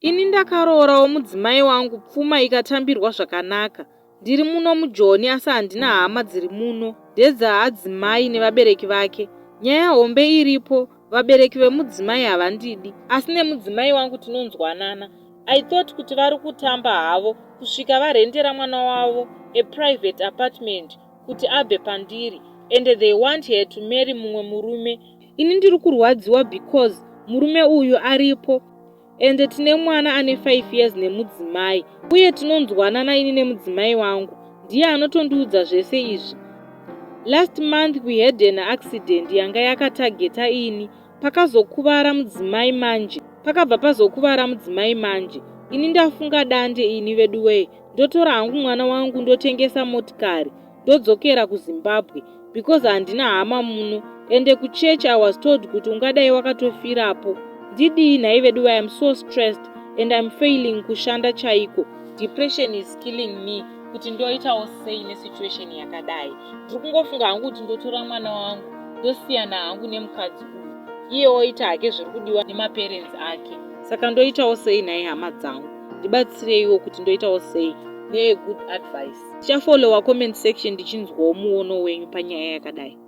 Ini ndakaroorawo mudzimai wangu pfuma ikatambirwa zvakanaka. Ndiri muno muJoni asi handina hama dziri muno, ndedzaadzimai nevabereki vake. Nyaya hombe iripo, vabereki vemudzimai havandidi asi nemudzimai wangu tinonzwanana. I thought kuti vari kutamba havo kusvika varendera mwana wavo a private apartment kuti abve pandiri and they want her to marry mumwe murume. Ini ndiri kurwadziwa because murume uyu aripo ende tine mwana ane 5 years nemudzimai uye tinonzwanana ini nemudzimai wangu ndiye anotondiudza zvese izvi. Last month we had an accident yanga yakatageta ini pakazokuvara mudzimai manje pakabva pazokuvara mudzimai manje ini ndafunga dande ini veduwee ndotora hangu mwana wangu ndotengesa motikari ndodzokera kuZimbabwe because handina hama muno ende kuchurch I was told kuti ungadai wakatofirapo ndidii nhai vedu I am so stressed and I'm failing kushanda chaiko depression is killing me kuti ndoitawo sei nesituation yakadai ndiri kungofunga hangu kuti ndotora mwana wangu ndosiyana hangu nemukadzi uyu iye oita hake zviri kudiwa nemaparents ake saka ndoitawo sei nhai hama dzangu ndibatsireiwo kuti ndoitawo sei negood advice. Tichafollowa comment section ndichinzwawo muono wenyu panyaya yakadai.